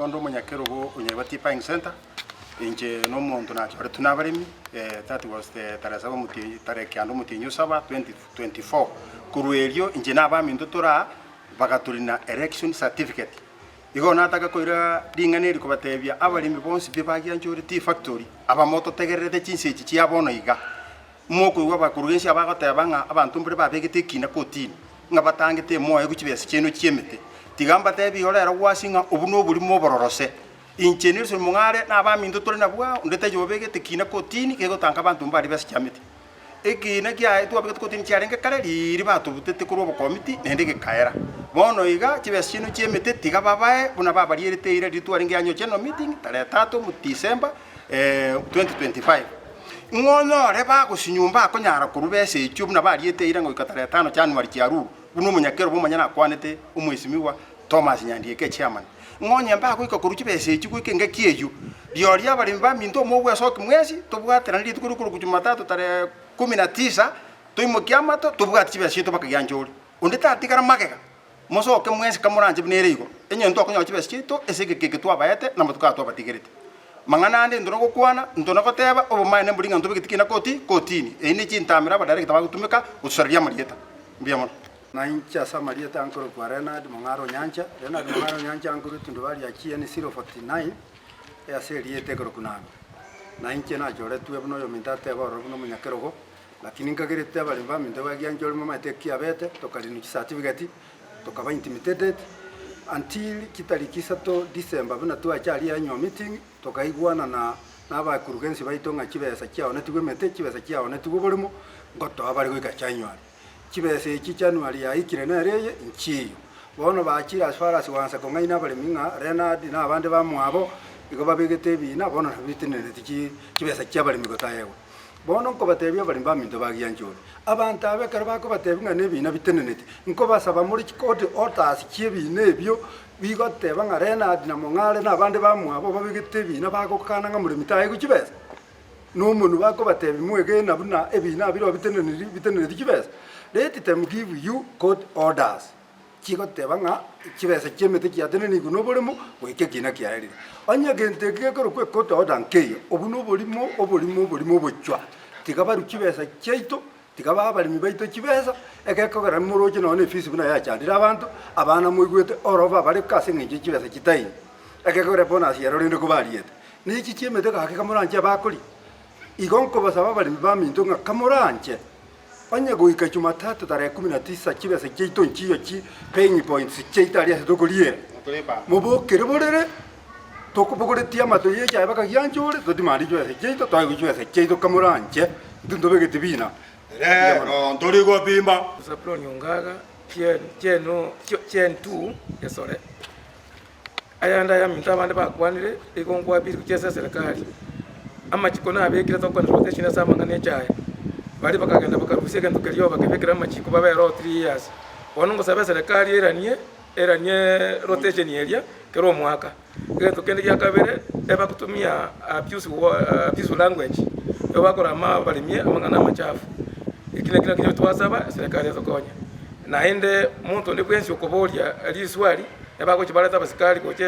Onde omonyakerogo o Nyaiba Tea Buying Centre, inche nomonto nachoretwe nabaremi, that was the tarehe saba omotienyi tarehe kianda omotienyi o saba 2024. Korwa erio inche na abaminto tore aa, bagatorina election certificate. Igo nataka koira ring'ana eri kobatebia abaremi bonsi pi bagianchore tea factory, aba mototegererete chinsa echi chia bono iga, mokoigwa abakurugensi aba bagoteba ng'a abanto mbare babegete ekina kotini, ng'a batangete emoyo chibesa chiaino chi'emete. Tiga mbatebie igo rero gwasi ng'a obwo noborimo obororose. Inche Nelson Mong'are na abaminto tore nabwo aa, onde taiyo obegete ekina kotini kegotanka abanto mbare besa chiamete. Ekiina kiaye twabegete kotini chiarenge kare riiri batobutete korwa obokomiti naende gekaera. Bono iga chibesa chiaino chi'emete tiga babae buna babarierete eira riria twarenge annual general meeting tarehe tatu December 2025. Ng'onyore bagosinywa mbakonyara korwa besa echio buna bariete eira goika tarehe tano January chiarurwe, buna omonyakero bw'omonyene akwanete omwesimigwa Thomas Nyandieka echairman. Ng'onye mbagoika korwa chibesa echio goika engaki eyio. Riorio abaremi baminto omogwesoki mwensi, tobwaterane rituko rikorokwa Jumatatu tarehe kumi na tisa, toimokie amato, tobwate chibesa chiaito mpaka gianchore. Onde tatigara magega, mosoke mwensi kamoranche buna ere igo. Onye ntokonyora chibesa chiaito ase egeka eke twabaete na amatuko aya twabatigerete. Mang'ana ande intwe nogokwana, intwe nogoteba, obomaene mbori ng'a ntobegeti kina koti, kotini. Eyio ne chintamero abadirector bagotumeka gotusareria amarieta. Mbuya mono. Na inche ase amarieta nkorokwa Leonard Mong'are Onyancha. Leonard Mong'are Onyancha nkorwa etundubari ya GN 049 ase erieta ekorokwa Nang'o. Na inche nachoretwe buna oyominto ateba ororo buna omonyakerogo, lakini nkagerete abaremi baminto bagiancha ore momanyete eki abete, tokarinwa chicertificate, tokaba intimidated until chitariki isato December buna twacha aria annual meeting, tokaigwanana na abakurugensi baito ng'a chibesa chiaonetigwe emete, chibesa chiaonetigwe oboremo, ngotoa bare goika January. Chibesa echi January yaikire nere eye nchiyo. Bono bachire as far as goansa kong'aina abaremi ng'a Leonard na abande bamwabo igo babegete ebina bono nabio bitenenereti chi chibesa chiabaremi gotaegwa. Bono nkobatebia abaremi baminto ba Gianchore, abanto aba ekero bakobatebia ng'a nebina biteneneti, nkobasaba more chicourt orders chiebina ebio bigoteba ng'a Leonard na Mong'are na abande bamwabo babegete ebina bagokana ng'a moremi taegwe chibesa. Nomonwe bakobatebia mwegena buna ebina bireo biteneneri biteneneti chibesa, let them give you court orders chigoteba ng'a chibesa chi'emete chiatenenigwe noboremo goika ekina kiaerire. Onye egento eke gekorokwa ecourt order nkeiyo, obwo noborimo oborimo oborimo obochwa. Tiga barue chibesa chiaito, tiga bae abaremi baito chibesa, egekogera moroche nonye na efees buna yachandire abanto, abana moigwete oroba bareke ase eng'encho ye chibesa chitaiyo. Egekogera bonus ero rende kobariete. Nechi chi'emete gaki kamoranche abakoria. Igo nkobasaba abaremi baminto ng'a kamoranche, onye goika Jumatatu tarehe kumi na tisa chibesa chiaito nchiyo chi paying points chiaito aria ase tokoriera, mobokere borere, tokobogoretie amato y'echae baka gianchore, totimande chibesa chiaito, toegwe chibesa chiaito kamoranche, intwe ntobegeti bina. Rero ntori gopima. Zabuloni Ongaga, Chien, Chien, Chien 2, Gesore. Ayande ayaminto abande bakwanire, igo nkwabire gochia ase eserekari. Amachiko nabekire tokwana rotation ase amang'ana echaye. Baria bakagenda bakarusia egento keria oo bakebekera amachiko babere oo three years. Bono ngosabe eserekari eranie eranie rotation eria kera omwaka. Egento kende gia kabere ebagotumia abuse wo abuse language, nigo bakorama abaremi amang'ana amachafu. Eki nakio nakio twasaba eserekari etokonye. Naende monto onde bwensi okoboria riswari. Ebagochia barete abasikari gocha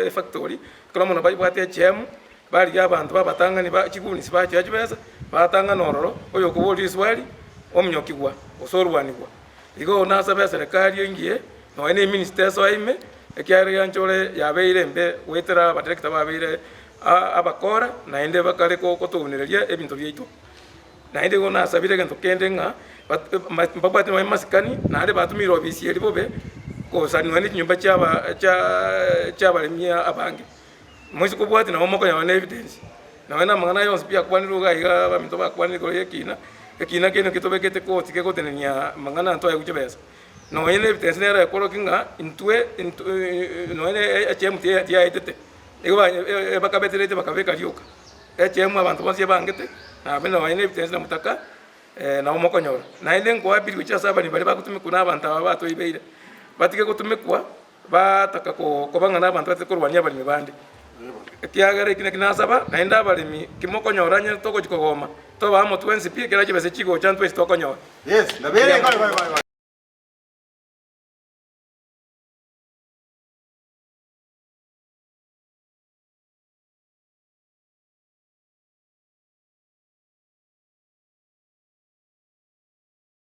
efactory, ekero mono baibwate echemu, barigia abanto babatang'ani ba chigunis bachia chibesa, batang'ana ororo, oyokoboria riswari, ominyokigwa gose orwanigwa. Igo nasabe eserekari engiye, nonya na eminister esoe ime, ekiagera gianchore yabeire embe goetera abadirector babeire abakora, naende bakare kotounereria ebinto biaito. Naende igo nasabire egento kende ng'a mbabwate nonya amasikani, naende batomire ofisi eria bobe, gosani nonya chinyomba chiaba chiabaremi abange. Moise kobwatia nabo mokonyora na evidence, nonya na amang'ana aya onsi pi akwanirwe iga iga abaminto bakwanire igoro ya ekina, ekina kende nketobekete koti kegotenenia amang'ana ntwaegwe chibesa. Nonya na evidence nere ekorokia ng'a intwe nonya na echemu tiyaetete, nigo bakabeterete bakabeka rioka. Echemu abanto bonsi ebangete, na abe nonya ne ebitensi na motaka, nabo mokonyora. Naende nkoabirie gochia ase abaremi baria bagotumekwa na abanto aba batoibeire, batige gotumekwa bataka koba ng'a nabanto batete korwania abaremi bande. Ekiagera eki nakio nasaba, naende abaremi kimokonyora onye togochia kogoma, tobe amo twensi pi, ekero chibesa chigocha ntwensi tokonyora. Yes, Mbuya mono.